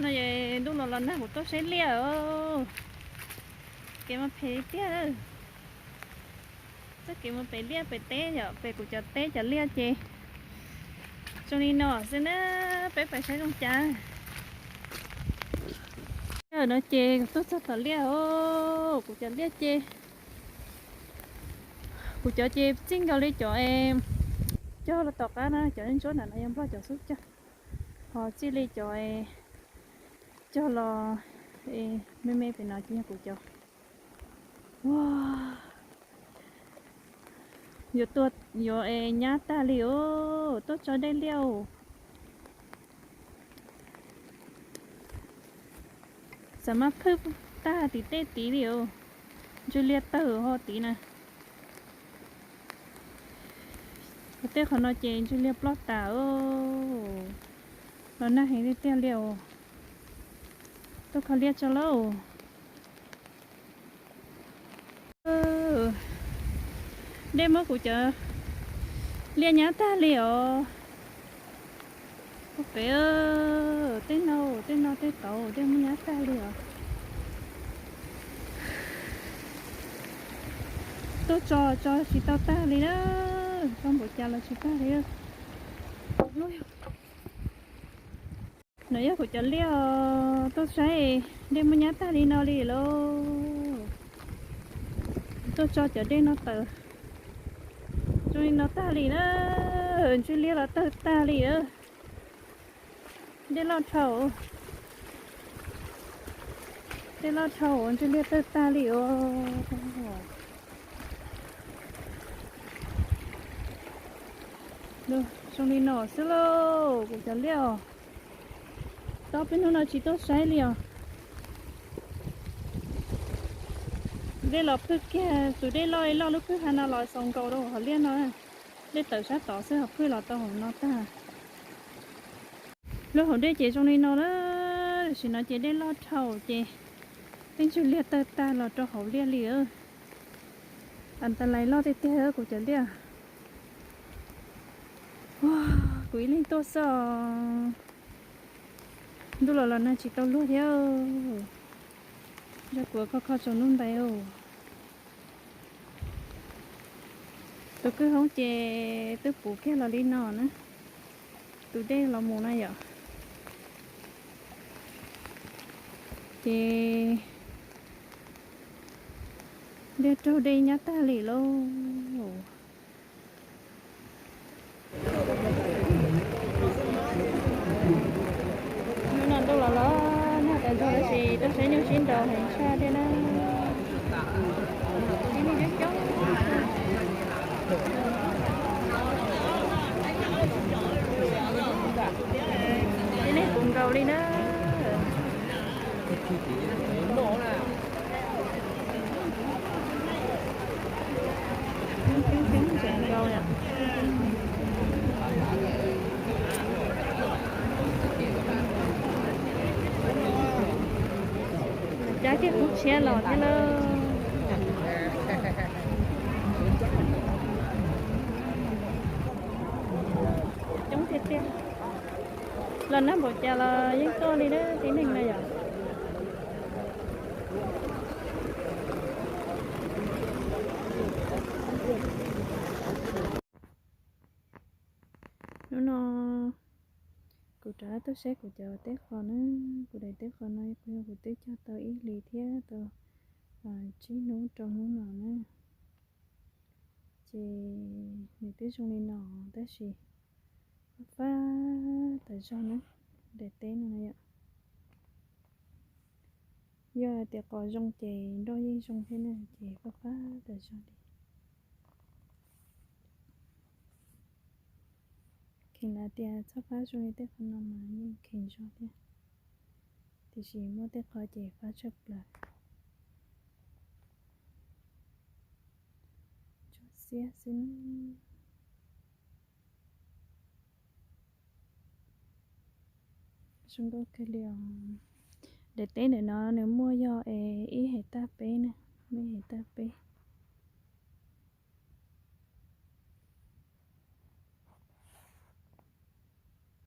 No es ntuj los los nag kuv tuaj saib liaj os. Kev mas phem tiag. Txoj kev mus pem liaj pem teb yom, pem kuv cov teb cov liaj ces zoo li no xwb na. Peb pais saib zoo cas. Tam no ces kuv tuaj txog tom liaj os, kuv cov liaj ces, kuv cov ces txij nkaus li cov es cog los tom qab na, cov ntsuab nram no yog Nplog cov xub cog, ho txij li cov cog los me me pem no ces yog kuv cov. Yuav tuag, yuav es nyab tag li os, tuaj tso dej liaj os. Xav mas phwj tag tim tej tid li os. Ntswg liaj tawg ho tid na. Tej qhov no ces ntswg liaj ploj tas os. Los nag heev tiag tiag li os. Tuaj kho liaj tso lauj. Dej muab kuv cov liaj nyab tag li os. Ua pem, tej no, tej no tej tauv dej muab nyab tag li os. Tuaj tso tso tsis tau tag li na, tso npaum cas los tsis tag li. No yog kuv cov liaj os, tuaj saib dej muab nyab tag li no li lauj. Tuaj tso cov dej no tawm zoo li no tag li na, ntswg liaj los tawg tag li. Dej loj dhau, dej loj dhau ntswg liaj tawg tag li os. Zoo li no xwb lauj kuv cov liaj os. Tob peb hnub no tsis tuaj saib li os. Dej los phwj kiag, tus dej loj loj lub phwj ha no los xaus nkaus rau hauv liaj no. Dej tawm sab tod xwb ho phwj los tau hauv no tag. Lub hauv dej ces zoo li no na, tam sim no ces dej loj dhau ces tej ntswg liaj tawg tag los rau hauv liaj li. As tas lais loj tiag tiag kuv cov liaj. Kuv ib leeg tuaj xwb os. Ntuj los los nag tsis tau luag thiab. Zaj kuv kho kho tsaus ntuj ntais os. Tus kwj hoob ces twb puv kiag los li no na. Tus dej los mus na yom. Ces liaj raug dej nyab tag li lauj. Hnub no ntuj los los nag tas nrho tab sis tuaj saib nyuj sib nraus heev tshaj thiab na. Tib neeg coob coob. Tib neeg puv nkaus li na. Cab kiag qub tshiab los thiab lauj. Coob tiag tiag. Los nag npaum cas los yeej tuaj li na tib neeg na yom. Hnub no kuv rov qab tuaj saib kuv cov teb qos na, kuv daim teb qos no kuv yog kuv twb cog tau ib hlis thiab tau tsib hnub rau hnub no na. Ces nws twb zoo li no tab sis fab fab tas zog na, daim teb no na yom. Yog hais tias qos zoo ces nroj yeej zoo thiab na, ces fab fab tas zog li. Kheev hais tias txhob fab zoo li tej qhov no mas yeej kheev zog thiab, tiam sis muaj tej qhov ces fab tshaj plaws. Tsuas xiab xwb. Zoo nkauj kawg li os. Daim teb ntawm no nws muaj yog es ib hais tag peb na, muaj ib hais tag peb.